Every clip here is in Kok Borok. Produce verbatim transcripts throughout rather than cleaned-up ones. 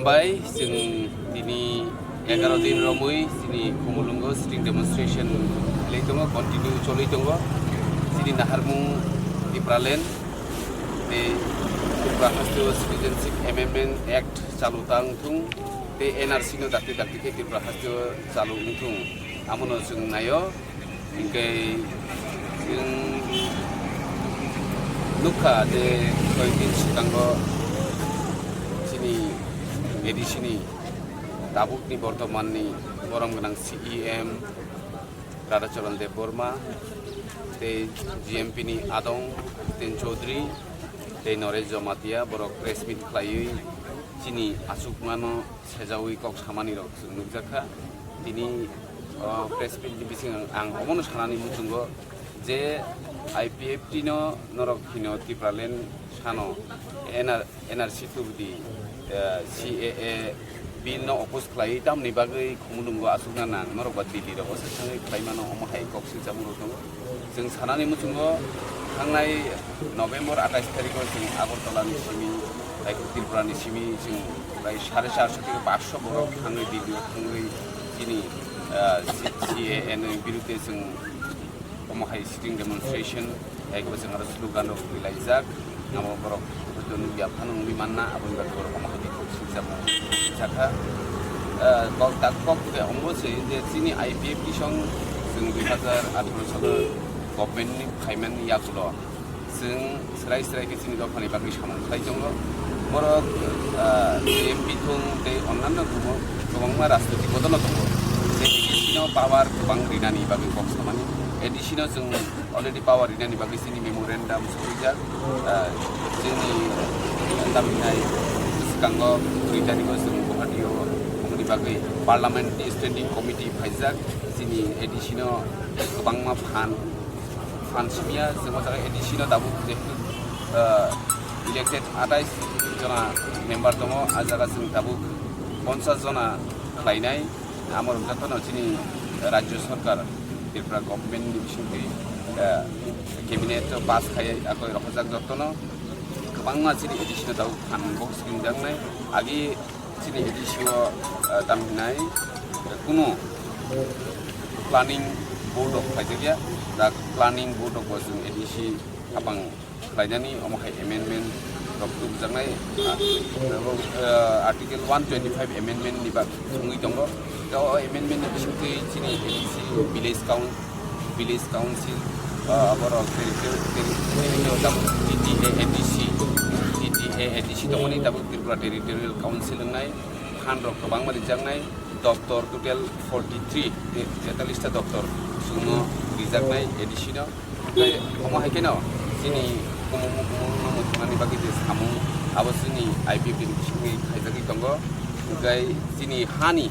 Bai chwng tini egaro din romwi chini Khumulwngo sitting demonstration khlai tongo, continue choli tongo. Chini naharmung Tipraland tei Tripura Hasteo Citizenship Amendment Act chalu tang thung tei N R C no dakti dakti khe Tripura Hasteo chalu wng thung, amono chwng naio. Hinkhe chwng nukha je koyekdin swkango chini A D C ni tabukni bortomanni borom gwnang C E M Radhacharan Debbarma tei G M P ni adong Jiten Chaudhary tei Noresh Jamatia borok press meet khlaiwi chini achukmano sejawi kok samani rok chwng nukjakha. Tini, o, press meet ni bising ang, ang omono sanani muchungo je I P F T no norok hino Tipraland sano N R, N R C tubudi, eh, C A A bill no oppose khlai tamni bagwi Khumulwngo achukna nang norok ba Delhi rogo se thangwi khlai mano omo hai kok silchamo rok tongo. Chwng sanani muchungo thangnai November atais tarikho chwng Agartala ni simi, tei Tripura ni simi chwng prai sare charso theke paanch borok thangwi Delhi o thangwi chini, ah, C-, C A A ni birudhe chwng omo hai sitting demonstration, tei bo chwng aro slogan rok rwi laijak. Amo borok hwnkhe nukya phano wngwi manna, aboni bagwi borok omo hai kok silchamo jakha. Ah, kok tak kok khe omo se je chini I P F T song chwng dui hazar atharo salo government ni phaimani yagulo chwng srai srai khe chini dophani bagwi samung khlai tongo. Borok, ah, M P thung tei onnanno kwbang-, kwbangma rajnoitik bodolno tongo. Tei A D C no power kwbang rinani bagwi kok samani. A D C no chwng already power rinani bagwi chini memorandum sorijak. Ah, chini, ah, tamhinai bwskango three tarikho chwng Guwahati o omo ni bagwi Parliament Standing Committee phaijak. Chini A D C no kwbangma phan phan simiya, chwng o jaga A D C no tabuk jehetu, ah, elected atais jona member tongo, a jaga chwng tabuk ponchas jona khlainai. Amo rok jotono chini rajya sarkar, Tripura government ni bisingtwi, ah, cabinet o pass khai akoi rohorjak jotono. Kwbangma chini A D C no tabuk phan box rinjaknai. Agi chini A D C o, ah, tamhinai, eh, kunu planning board rok phaijakya, dak planning board rok bo chwng A D C hapang khlainani omo hai amendment rok tubjaknai, ah, eh, article one twenty five amendment ni bak wngwi tongo. Tei o amendment ni bisingtwi chini A D C village council, village council, ah, borok territorial, territorial tabuk T T A A D C, T T A A D C tongmani tabuk Tripura Territorial Council wngnai, phan rok kwbangma rijaknai, doctor total forty three, te-, tetalista doctor chwngno rijaknai A D C no. Tei omo hai kheno chini kumung kumung no muthungmani bagwi je samung abo chini I P F T ni bisingtwi khaijagwi tongo. Hwnkhe chini hani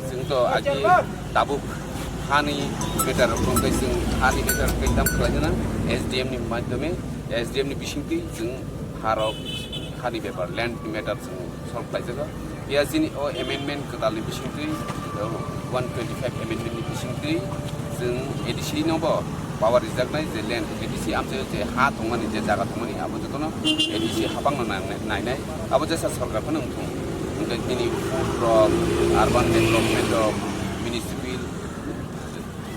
Chwng to agi tabuk hani matter rok wngkhe chwng hani matter rok tei tam khlaina nang S D M ni madhyome, S D M ni bisingtwi chwng ha rok hani bepar, land ni matter chwng solve khlaijago. Phiya chini o amendment kwtal ni bisingtwi, o one twenty five amendment ni bisingtwi chwng A D C no bo power rijaknai je land, A D C amchaio je ha tongmani, je jaga tongmani, abo jotono A D C hapangno nang-, nainai, abo jesa sorkar phano wngthung. Hwnkhe bini food rok, urban development rok, municipal,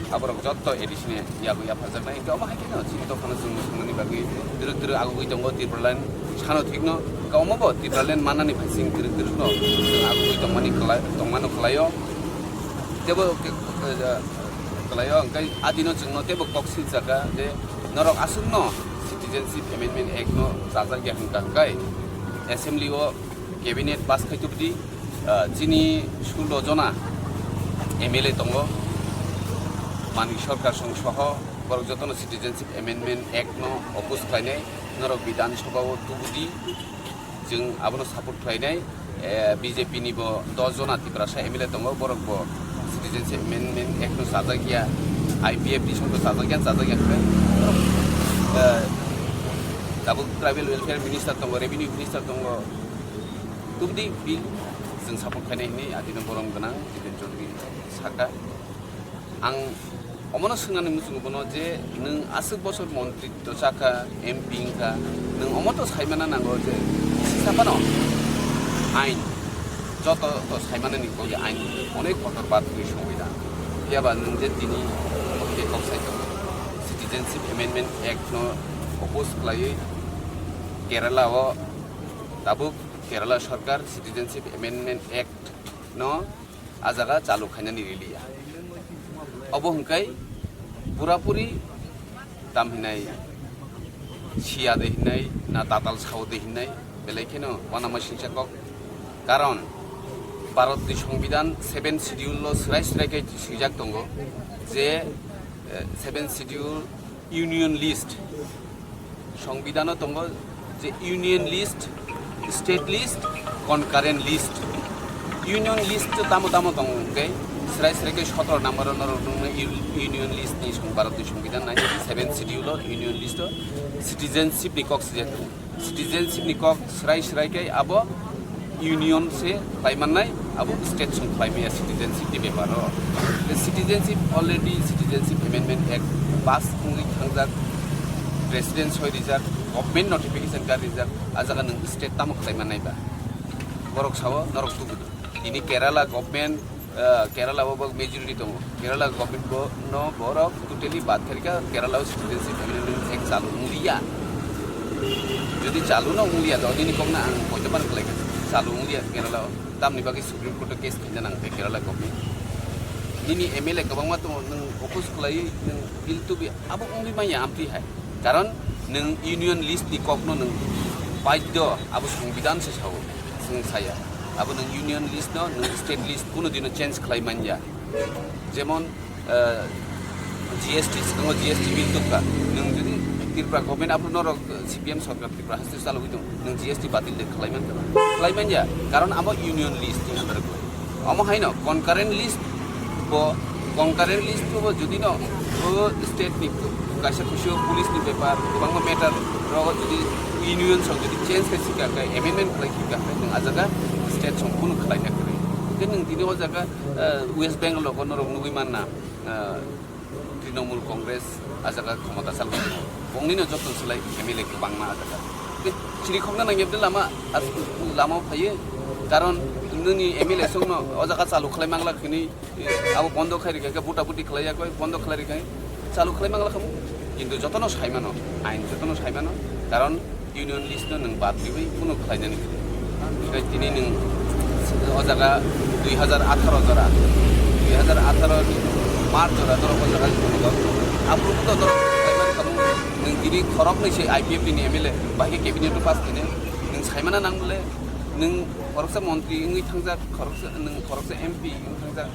aborok jotto A D C ni yago yapharjaknai. Hwnkhe omo hai kheno chini dophano chwng muthungmani bagwi twrwk twrwk agugwi tongo Tipraland sano thikno. Hwnkhe omo bo Tipraland mannani phaising twrwk twrwkno chwng agugwi tongmani kwlai-, tongmano kwlaio. Teibo khe, eh, kwlaio, hwnkhe adino chwngno teibo kok silchakha je norok aswkno Citizenship Amendment Act no chajak ya hwnkha, hwnkhe assembly o cabinet pass khai tubudi, ah, chini sullo jona M L A tongo, Manik Sarkar song soho, borok jotono Citizenship Amendment Act no oppose khlainai, norok Bidhan Sabha o tubudi. Chwng abono support khlainai, eh, B J P ni bo dos jona Tiprasa M L A tongo, borok bo Citizenship Amendment Act no chajak ya, I P F T song no chajak ya, chajak ya hwnkhe, eh, tabuk Tribal Welfare Minister tongo, Revenue Minister tongo, tubudi bill chwng support khlainai hwnwi adino borom gwnang Jiten Chaudhary sakha. Ang omono swngnani muchungo bono je nwng aswk bosor montri to chakha, M P wngkha, nwng omo to saimana nango je sisa phano ain, Joto to saimanani kok ya ain onek kotor ba twi songwida. Phiya ba nwng je tini omo khe kok sai tongo, Citizenship Amendment Act no oppose khlaiwi Kerala o tabuk Kerala sorkar Citizenship Amendment Act no a jaga chalu khainani riliya. Obo hwnkhe purapuri tam hinai siya de hinai na tatal sao de hinai belai kheno wanama singcha kok. Karon Bharat ni Songbidan seven Schedule lo srai srai khe swijak tongo je, eh, seven Schedule Union List, Songbidano tongo je Union List, State List, Concurrent List. Union List tamo tamo tongo hwnkhe srai srai khe sotoro number o norok nungno U-, Union List ni song Bharat ni Songbidan ninety seven Schedule o Union List o citizenship ni kok swijak tongo. Citizenship ni kok srai srai khe abo union se khlai mannai, abo state song khlai maya citizenship ni bepar o. The citizenship already Citizenship Amendment Act pass wngwi thangjak, president soi rijak, government notification kar rijak, a jaga nwng state tamo khlai mannai ba? Borok sao norok tubudu. Tini Kerala government, ah, Kerala o bo majority tongo. Kerala government bo no borok totally bad kharika, Kerala o citizenship amendment act chalu wngya. Jodi chalu no wngya, to nini kokno ang poito ban khlai kha, chalu wngya Kerala o. Tamni bagwi Supreme Court o case khaina nang khe Kerala government. Nini M L A kwbangma tongo, nwng oppose khlai, nwng bill tubi, abo wngwi manya amtwi hai. Karon nwng union list ni kokno nwng baidyo, abo songbidan se sao, chwng saya. Abo nwng union list no, nwng state list kuno dino change khlai manya. Jemon, eh, G S T, swkango G S T bill tubkha. Nwng jodi Tripura government abo norok, eh, C P M sorkar Tripura haste chalogwi tong, nwng G S T batil de khlai mankha? Khlai manya, karon abo union list ni under o. Omo haino concurrent list bo, concurrent list bo jodi no o state ni kaisa khusi o police ni bepar, kwbangma matter rogo jodi union song jodi change khai sika khai, amendment khlai sika khai, nwng a jaga state song kunu khlai na kwrwi. Hwnkhe nwng tini o jaga, eh, West Bengal rogo norok nugwi manna, eh, Trinamool Congress a jaga khomota salwi tongo. Bongni no joto swlai M L A kwbangma a jaga. Tei chiri khokna nangya bwdai lama, as-, lama o phaiwi. Karon nini M L A songno o jaga chalu khlai mangla khini, eh, abo bondo khai rikha khe, buta buti khlai yakoi, bondo khlai rikha, chalu khlai mangla khamu. Kintu jotono sai mano, ain jotono sai mano. Karon union list no nwng bad riwi kuno khlainani kwrwi. Tei tini nwng o jaga dui hazar atharo jora, dui hazar atharo ni March jora norok o jaga ni phunukgo. Aphuru to norok khlaiman kamo nwng tini khoroknwi se I P F T ni M L A, bahai khe cabinet o pass khainai. Nwng saimana nang bole nwng khoroksa montri wngwi thangjak, khoroksa nwng khoroksa M P wngwi thangjak.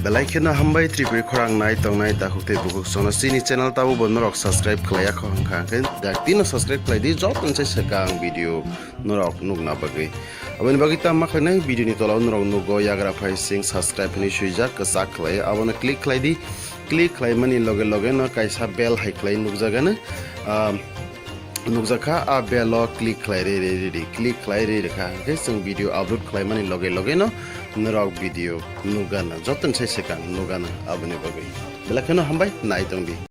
Belai kheno hambai Tripuri khorang nai tongnai takhuk tei bukhuk sono chini channel tabo bo norok subscribe khlai yakho hwnkha hwnkhe dak tino subscribe khlai di joto se swkang video norok nukna bagwi. Aboni bagwi tamo khlainai video ni tola o norok nugo yagra phai sing subscribe hinwi swijak kwchak khlai abono click khlai di. Click khlaimani loge loge no kaisa bell hai khlai nukjagano. Ah, nukjakha, a bell o click khlai ri ri ri ri, click khlai ri rikha, hwnkhe chwng video upload khlaimani loge loge no norok video nukgana, jotono sai swkang nukgana aboni bagwi. Belai kheno hambai, nai tongdi.